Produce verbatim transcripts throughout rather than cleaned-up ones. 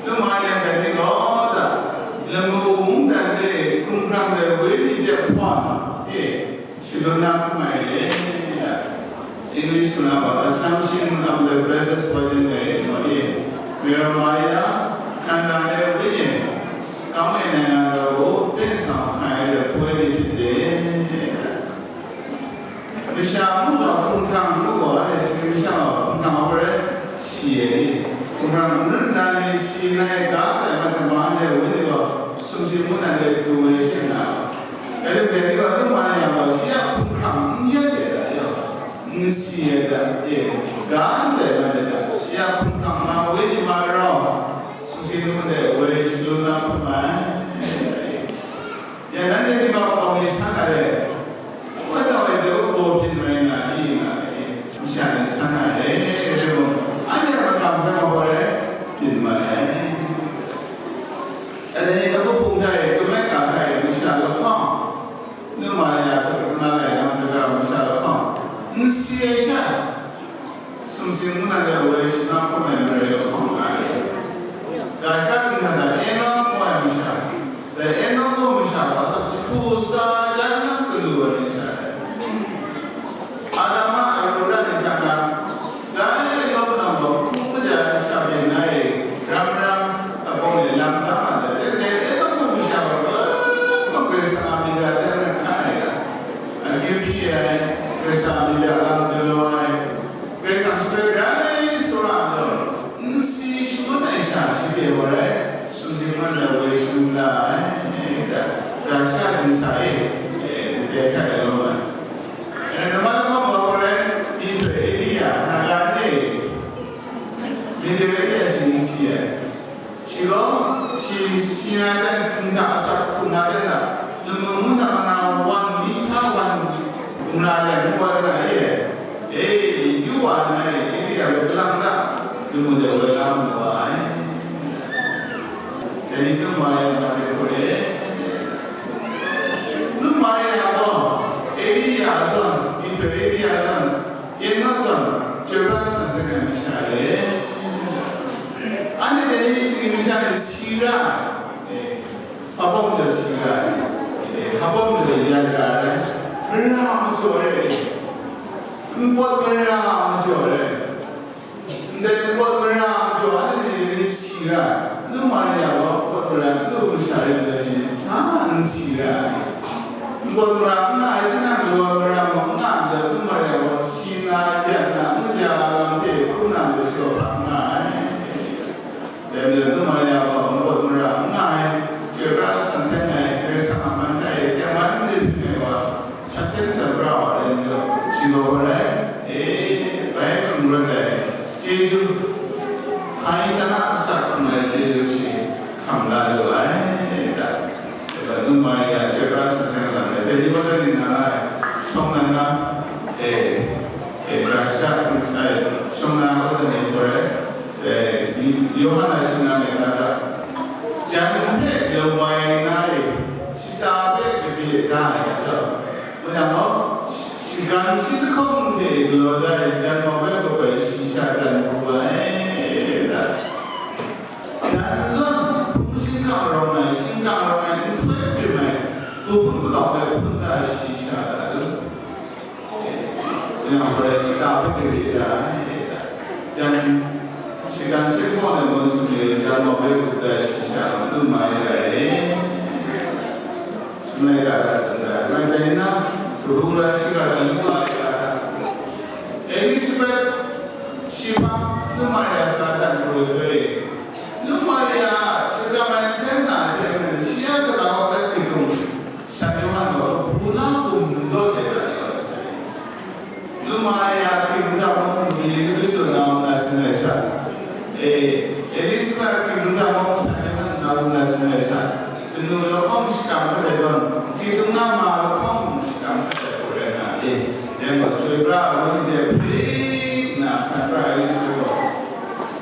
Num Maria dai ni gaw, da, lamu mungdan de hkrungrang de wenyi de hpawn e shalun na hkrum ai re, da. English hku na gaw, Assumption of the Blessed Virgin dai ni gaw e, Mary Maria, Nanda de wenyi, kang e nai na gaw, ten sa hkrai de wenyi hte de, da. Masha ngu gaw, hkrungrang ngu gaw, anhte shi masha gaw hkrungrang hkrai si ai ni? Hkrungrang n rin na ni si na i ga, dai mat ai ma, anhte wenyi gaw sumsing mungdan de du ai she na. Dai lam dai ni gaw, Num Maria gaw shi a hkrungrang n yet ai da, yaw, n si ai da, e, ga ndai mat ai da, shi a hkrungrang na wenyi ma rau, sumsing mungdan de woi shalun na hkrum ai. Ya, nanhte ni ba hpawng ni san a re? Wa tau ai de gaw byin mai nga i nga ai, masha ni san a re, rai mung, anhte a magam hpe maw gaw rai byin mai ai. Anhte ni nawku hpung hta e, chyum laika hta e, masha lahkawng, Num Maria hpe na lai lam hta ga masha lahkawng, n si ai sha, sumsing mungdan de woi shalun na hkrum ai marai lahkawng nga ai. Ga shada hta da Enok ngu ai masha, dai Enok ngu masha gaw asak jahku sa ya na galu ai masha rai. Adama Aru ra ni hta na, dai Enok nang gaw hpung kaja ai masha byin na e, ram ram, abawng e lam da ma dai, dai Enok ngu masha gaw, gaw Karai Kasang a myit ra de na hkan ai ga, akyu hpyi ai, Karai Kasang a myit ra lam galaw ai, Karai Kasang shaloi grai tsawra ai gaw, n si shangun ai sha shi de wa rai, sumsing mungdan de woi shalun la ai, da, ga shada dingsa e, e, dai hta e lawm ai. E, nambat lahkawng gaw wa rai, myihtoi Elia, Naga ni, myihtoi Elia shi n si ai. Shi gaw, shi, shi na dan hta asak htum na dan hta, lamu mung hta mana wan, mi hta wan, hkum ra ai, ngu wa dan ai e. E, yu wa nna e, Elia hpe galang da, lamu de woi la mu wa ai. Dai ni Num Maria ma de hku re. Num Maria gaw, Elia a zawn, myihtoi Elia a zawn, Enok zawn, chyoi pra san seng ai masha re. Anhte dai ni shinggyim masha ni si ra ai, hpa bawm de si ra ai, hpa bawm de ya ra ai, mara majaw ai, npawt mara majaw ai, ndai npawt mara majaw anhte dai ni si ra ai, Num Maria gaw npawt mara n lu masha rai nna shi, hpa n si ra ai. Npawt mara n nga ai, tinang galaw ai mara mung n nga ai, Num Maria gaw si nna, yan nna, n kaja ai lam hte hkrum nna, ndai shaw hpa n nga ai. Dai majaw, Num Maria gaw npawt mara n nga ai, chyoi pra san seng ai, Karai Kasang a man hta e tengman n rin hpring ai wa, san seng san pra wa rai nna, shi gaw wa rai, e, bai hkrung rawt ai, chyeju, hkai tana asak hkrung ai chyeju shi hkam la lu ai, da. Dai Num Maria chyoi pra san seng lam rai, dai ni wa dan ni na ai, shawng na na, e, e, ga shada hpring sai, shawng na wa dan ni gaw rai, e, Yawhan a shinggan ai na hta, jan hpe lawai na e, shata hpe kabye da ai ga, ngu yang gaw, shagan shi lahkawng hte galaw da ai jan mau bai gup ai shayi sha dan pru ai, da. Jan zawn, hpung shingkang rawng ai, shingkang rawng ai, nhtoi brim ai, kahpun palawng ai hpun da ai shayi sha da lu. Yang hparai shata hpe gade da ai, jan, shagan shi lahkawng ai mun sumle, jan mau bai gup da ai shayi sha, Num Maria rai. Sumlai ga da sumlai, rai dai na, kabu gara shiga da lu wa ai ga da. Elizabeth, shi hpa, Num Maria sa dan pru ai hte, Num Maria shakram ai nsen na hte maren, shi a kata hkawk dat hkritung, San Yawhan gaw kahpu na gum n dawt ai ga ni gaw sai. Num Maria hkritung hta mung, Yesu Hkristu na nna sin ai sha, e, Elizabeth hkritung hta mung, San Yawhan na nna sin ai sha, kanu lahkawng shakram hkat ai zawn, hkritung na ma lahkawng shakram hkat ai hku rai nga ai. Rai gaw, chyoi pra ai wenyi de hpring nna, san pra ai Elizabeth gaw,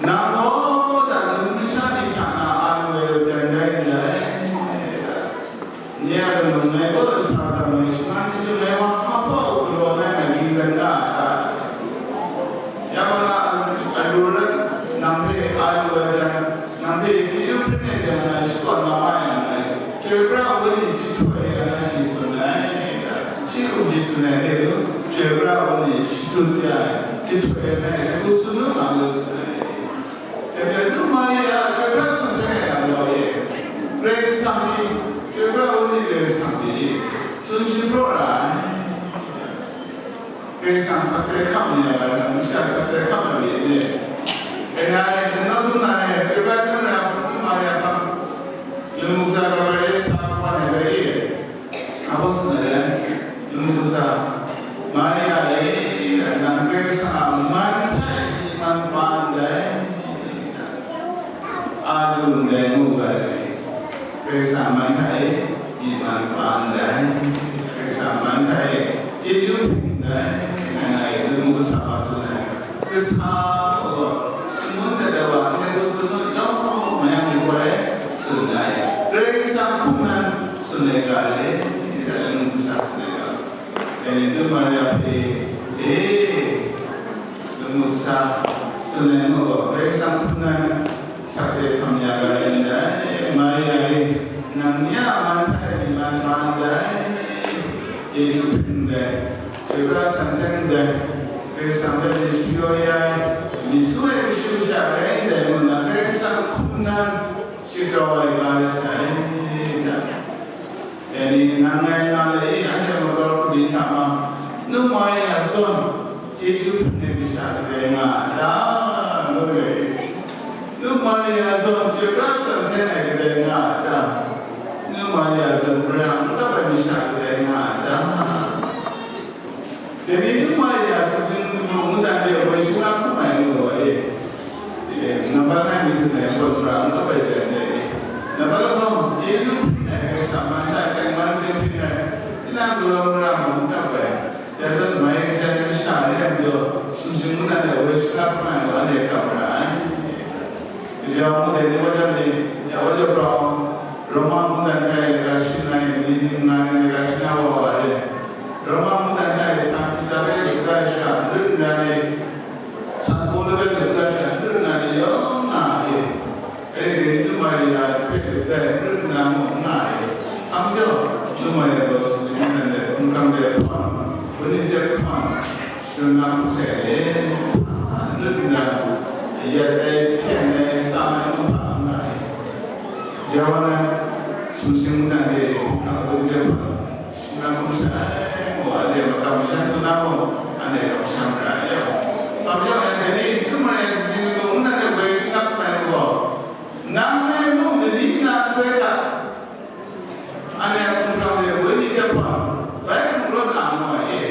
nang gaw dan masha ni hta na a lu ai jan rai ndai. Nye a kanu ngai gaw sa dam ai, shaman chyum ai wa hpa hpaw galaw ngai, ngai ging dan nga a ta? Ya gaw na alu rat, nang hpe a lu ai dan, nang hpe Tsun ya, jahtum ai, jahtum sunu nga lu sunu. Jahtum nu Maria, chyoi pra seng seng ai lam yau ye. Karai Kasang ni, chyoi pra wunli Karai Kasang ni, tsun shin praw ra ai. Karai Kasang sakse hkam ni ya, masha sakse hkam na ni ne. Ena, dum na dum na ne, chyoi pra dum na, nu Maria hkam, lamu kasa Gabriel sa wa ne bai ye. Apostle na rai, lamu kasa, Maria e, nang Karai Kasang a man hta e myi man kaba ndai, a lu ndai ngu ga rai. Karai Kasang a man hta e myi man kaba ndai, Karai Kasang a man hta e chyeju hpring ndai, ngai ngai lamu kasa wa tsun ai. Kasa gaw, shangun dat ai wa, ndai gaw shangun yawng mayang ni gaw rai tsun ai. Karai Kasang hkum nan tsun ai ga le, lamu kasa tsun ai ga. Dai ni nu Maria hpe, e, lamu kasa tsun ai nu gaw, Karai Kasang hkum nan sakse hkam ya ga rai ndai. Maria e, nang ni a man hta e myi man kaba ndai, chyeju hpring ndai. Chyoi pra seng seng ndai, Karai Kasang hpe myit shapyaw ya ai, myit su ai kashu sha rai ndai ngu nna, Karai Kasang hkum nan shagrau ai ga rai sai, dai ni nang ngai nga le, anhte magawt kabyin hta ma, nu Maria zawn, chyeju hpring ai masha kadai nga a ta? Ngu le, nu Maria zawn, chyoi pra seng seng ai kadai nga a ta? Nu Maria zawn, mara n kap ai masha kadai nga a ta? Dai ni nu Maria sumsing mungdan de woi shangun hkrum ai ngu ai e. E, nambat ngai mi hte dai gaw sara n kap ai jan de e. Nambat lahkawng, chyeju hpring ai, Karai Kasang man hta e tengman de hpring ai, tinang galaw mara mung n kap ai, dai zawn mai kaja ai masha ni a majaw sumsing mungdan de woi shangun hkrum ai ngu anhte kap mara ai. Gaja mung dai ni waja ni, ya waja prau, Roma mungdan hta e laga sharin ai, ni ning nga ni laga sharin ai wa wa re. Roma mungdan hta e San Pita hpe lup da ai sha, n rit n ra ni, San Pawlu hpe lup da ai sha, n rit n ra ni yawng nga ai. Rai timung, nu Maria hpe lup da ai, n rit n ra mung nga ai. Hpa majaw, nu Maria gaw sumsing mungdan de, hkungkam de hpawn, wenyi de hpawn, Shangun na hkum sai de, n rit n ra, yat ai, hten ai, sam ai, mung hpa n nga ai. Yawhan ai, sumsing mungdan de, hkungkam de hpawn, shangun na hkum sai, mung anhte makam masham hkrum na mung, anhte kamsham ra ai. Hpa majaw, anhte ni hkrum ai sumsing mungdan de hpe shangun na hkum ai gaw, nang e mung, lani nna nhtoi hta, Anhte a hkungran de wenyi de hpawn bai hkrung rawt na ngu ai e,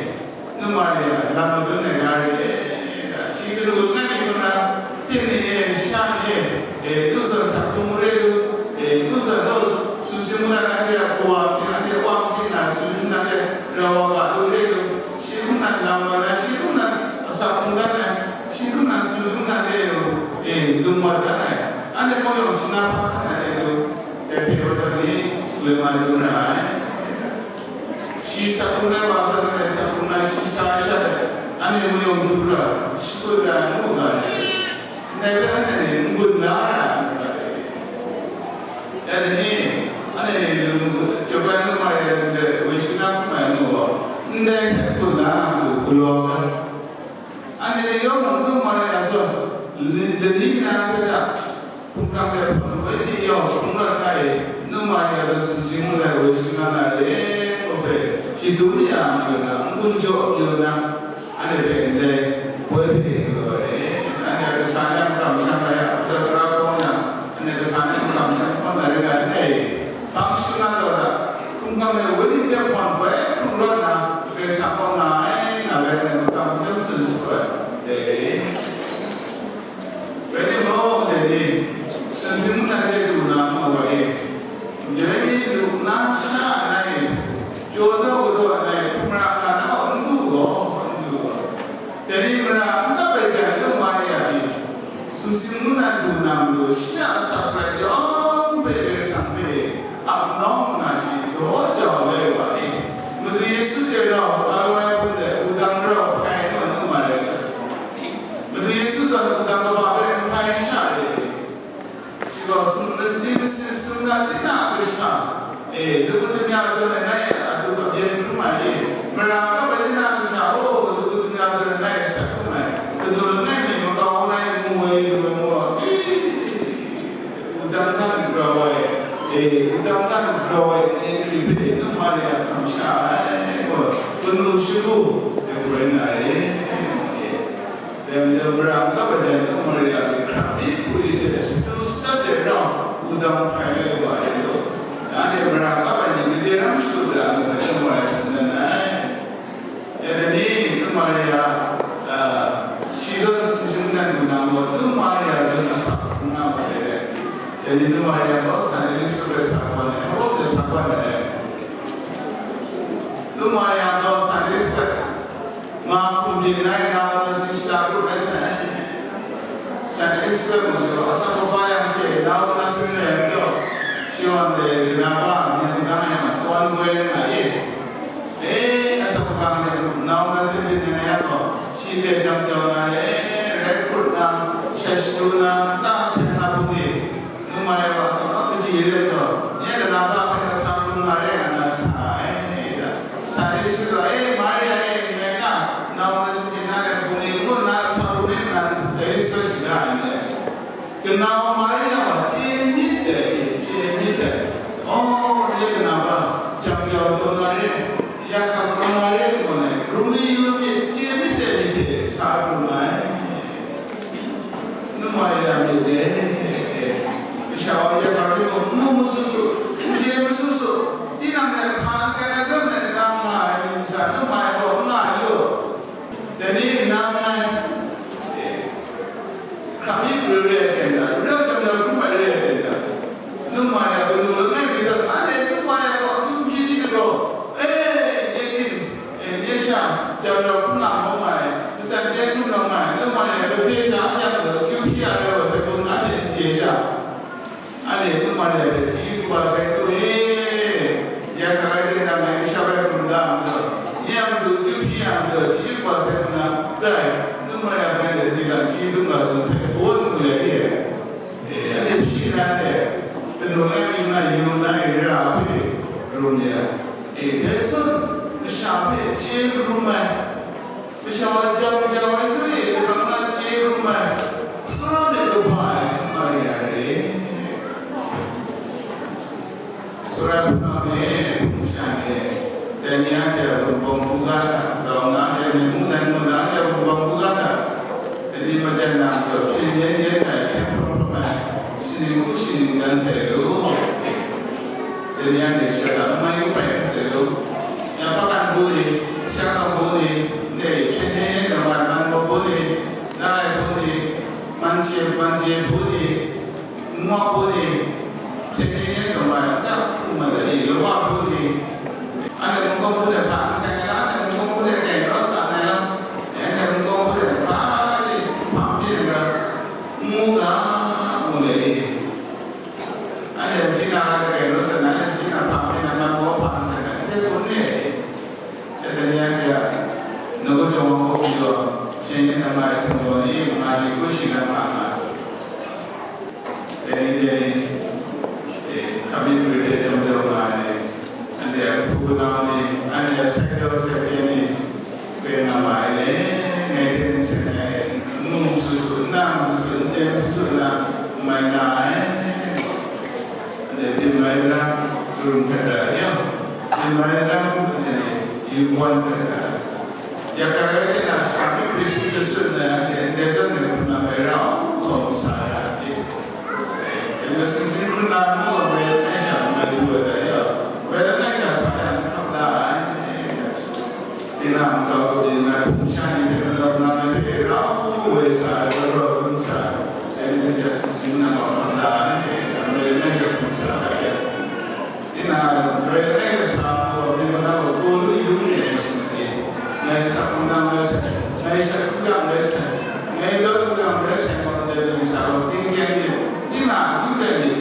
nu Maria lam madun ai ga re e, shi kanu langai mi hkrum na, hte ni e, sha ni e, e, lu zawn sa hkrung re lu, e, lu zawn gaw, sumsing mungdan anhte a kawa maten, anhte a wa maten na, sumsing mungdan de rau wa ga lu re lu, shi hkrum na lam wa na, shi hkrum na asak hkrung dan ai, shi hkrum na sumsing mungdan de, e, lung wa dan ai, anhte gaw yawng shi na hpa hkan ai re lu. Dai hpe wa taw ni, guloi ma dum ra ai. Shi asak hkrung ai wa hkan ai, asak hkrung ai shi sa ai sha ai, anhte mayawng du ra, shakut ra ai ngu ga ai. Ndai hpe anhte ni n gun la ra ai ngu ga ai. Dai ni, anhte ni, Japan nu Maria de woi shangun na hkum ai ngu gaw, ndai hpe n gun la na matu galaw ga. Anhte ni yawng mung nu Maria zawn, lani, lani na hpe hta, hkungran de hpawn wenyi yawng hkrung rawt nga e, nu Maria zawn sumsing mungdan woi shangun na re, ngu hpe, shi dum ya mayu na, n-gun jaw mayu na, anhte hpe ndai poi hpe galaw ai. Anhte a kasa ni a makam masham rai a, hpung tara hkawng na, anhte kasa ni a makam masham hkawng na rai nga ai. Hpang shing nga taw da, hkungkam ai wenyi hte hpawn bai hkrung rawt na, Karai Kasang kaw nga ai, nga rai nna makam hkyen tsun shagu ai, dai re. Rai timung, dai ni, sumsing mungdan de du na ma wa e, dai ni lu na sha ai, pyaw daw kadaw ai, hkrum ra nga na gaw n du gaw, n du gaw. Dai ni mara n kap ai jan, nu Maria pyi, sumsing mungdan du na matu, shi a asak rai yawng hpe Karai Kasang hpe ap nawng nna shi daw jau lai wa ni? Madu Yesu hte rau, Kalvari hpun de wudang rau hpai ai nu Maria sha, Madu Yesu zawn wudang kaba hpe n hpai sha re, shi gaw, sum, masi, masi sumga tina kasha, e, lagu damya zawn ai nai a du abyen hkrum ai e, mara kap ai tina kasha, o, lagu damya zawn ai nai E, wudang dan grau ai ni nkri hpe Nup Maria hkam sha ai gaw, kanu shagu ai hku rai nga ai. Dai majaw, mara n kap ai Nup Maria hpe hkra mi hpuri hte satu sadat de rau, wudang hpai lai wa ai lu. Nanhte mara n kap ai ni gade ram shadu da ai, Nup Maria tsun dan ai. Ya, dai ni, Nup Maria, ah, shi zawn sumsing nnan du na gaw, Nup Maria zawn a sa hkrum na gaw, dai rai. Dai ni, Nup Maria gaw San Elizabeth hpe sa kau ai, hpa de sa kau ai. Nup Maria gaw San Elizabeth nga hkum byin ai, na nna sin shada kru ai sai. San Elizabeth mung gaw, asak kaba yang she, na nna sin rai ai majaw, shi wa ndai, dana ba, myen kudang yang, tawn goi nga ye. E, asak kaba hte nau na sin byin ai yang gaw, shi hpe jam jau na re, rai hkrut na, shat shadu na, nta seng na hpung ni, Nup Maria gaw asak na kaji re ai majaw, nye kana ba hpe na sa hkrung na re nga na sa ai, da. Sa Elizabeth gaw, "E, Maria e, ngai na, nau na sin byin na re hpung ni, ngu nna sa hkrung re," nna Elizabeth shaga ai ni. Kanau Maria wa chye myit dai, chye myit dai. Oh, nye kana ba, jam jau taw na re, ya hkap taw na re, ngu ai, hkrum yu myit, chye myit dai myit hte sa pru ai. Nup Maria myit dai, masha wa ya hkap de gaw, n mu masu su, n chye masu su, tinang hte hpa n seng ai zawn rai nna nga ai myit masa, Nup Maria gaw n nga ai lu. Dai ni nang ngai, hkra mi hpuri re ai hte n ta, rau jang rau hkrum ai re ai hte n ta, Nup Maria kanu langai mi zawn, anhte Nup Maria gaw akyu hpyi ni majaw, e, nye hkin, e, nye sha, jang rau hkrum na mawng ai, matsan chye hkrum na nga ai, Nup Maria hpe sha a yang gaw akyu hpyi ya rai wa sai gaw, anhte n chye sha. Anhte Nup Maria hpe chyeju kaba sai du e, ya hkra rai ten dang ngai ni sha bai hkrum da ai majaw, nye a matu akyu hpyi ya ai majaw, chyeju kaba sai du na rai, Nup Maria hpe anhte tinang chyeju kaba sai du sai hpawn ngu ai re ai. E, anhte hpyi na re, kanu na yu na yu na yu ra hpe rum ya. E, dai zawn masha hpe chye karum ai. Masha wa jam jau ai hte, karang na chye rum ai, Sara de kahpa ai Nup Maria re. Sara hpunau ni, hpung sha ni, dai ni anhte a wunpawng hkungga hta, grau na de ni, mungdan mungdan anhte a wunpawng hkungga hta, dai ni majan na majaw, hpyen yen yen ai, hpyen hprawng hprawng ai, shaning hku shaning dan sai lu. Dai ni anhte shada n mai kaba hte lu, ya hpakan bu ni, shang bu ni, ndai hpyen hpyen yen taw man, man bu ni, na ai bu ni, man she man je bu ni, n ngawk bu ni, hpyen hpyen yen taw man, nta hku ma da ni, lawa bu ni, anhte mungkawng bu de hpa n seng ai lam, anhte mungkawng bu de kai rawt sa ai lam, anhte mungkawng bu de hpa ni hpang byin ga, n mu ga, ngu le ni. Anhte machyi na ga de kai rawt sa na, anhte machyi na hpang byin na, man gaw hpa n seng ai, ndai hpun ni. Dai ni anhte a, na gaw jawng wa gaw, hpyen yen na nga ai hten gaw ni, manga shi hku shi na nga nga. Dai ni, dai ni, e, hkra mi hpuri hte jam jau nga ai ni, anhte a kahpu kanau ni, anhte a sai jau sai chye ni, Koi nga ma ai le, ngai hte n seng ai, n mu su su, n na su su, n chye su su na, n mai nga ai. Anhte byin mai lam, karum hpe ra ai, byin mai lam, anhte yubwan hpe ra ai. Ya hkra rai teng na, shaka myi hpri shi katsun ai, anhte ndai zawn ai hpun na hpe rau hkawm sa ai ra ai. Dai majaw sumsing hkrun na ngu ai Maren Elisha n rai lu ai dai, Maren Elisha sa yang n hkap la ai. Tinang kau din ai hpung sha ni hpe, malau na ni hpe rau woi sa ai, rau rau dun sa ai, dai ni hpe ja sumsing na kau hkam la ai, Maren Elisha hpung sa ai. Tinang Maren Elisha gaw, myen kaw na gaw, Pawlu yung e ai sumsing, ngai sa hpunang rai sai, ngai shat hpunang rai sai, ngai lawt hpunang rai sai gaw, ndai hpung sha gaw, tingkyang myit, tinang akyu tai myit,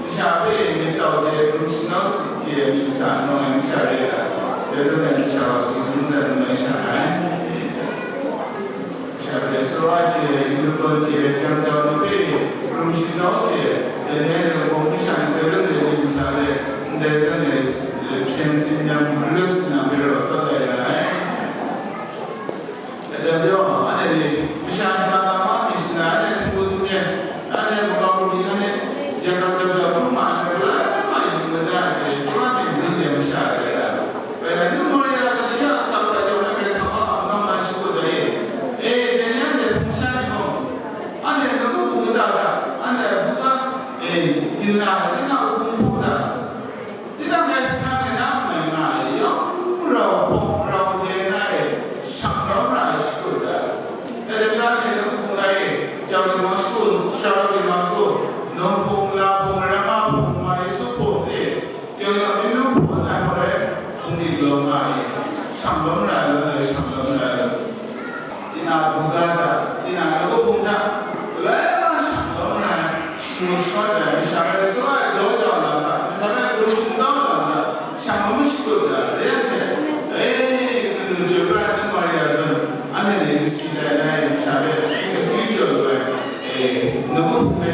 Masha hpe myit tau hte hkrum shanau hte myit masa nawng ai masha re ai, dai zawn e masha wa sumsing dan mai sha ai. Masha hpe sarawa hte, yu lagawn hte, jam jau ni hpe hkrum shanau hte, dai ni anhte wunpawng masha ni dai zawn e myit masa re, ndai zawn e hpyen tsin yang, malus nna hpe rawt kau ai ra ai. Dai majaw, anhte ni masha shada lam mi shangai, anhte htingbu htingre, anhte makau kumi, anhte yagam jam jau hkrum ma ai, galai ma Tinang, tinang hpung hpung da, tinang e san e na mai nga e, yawng rau hpawng rau de na e, shang rau na e shakut da. E, tinang e na hpung da e, jau de ma shakut, shara de ma shakut, nung hpung, la hpung, rama hpung, ma Yesu hpung de, yawng yawng mi nu hpung na hpung re, hpung de law nga e, shang rau na e, shang rau na e. Tinang buga da, tinang na hpung da, lai ma shang rau na e, shanu shwa da, masha rai so ai daw jau lam da, masha rai grum shingtau lam da, shang ma shakut da, re yang hte, e, kanu chyoi pra ai Maria zawn, anhte ni kasi dai nai, masha rai, akyu jaw lu ai, e, na hpung hpe,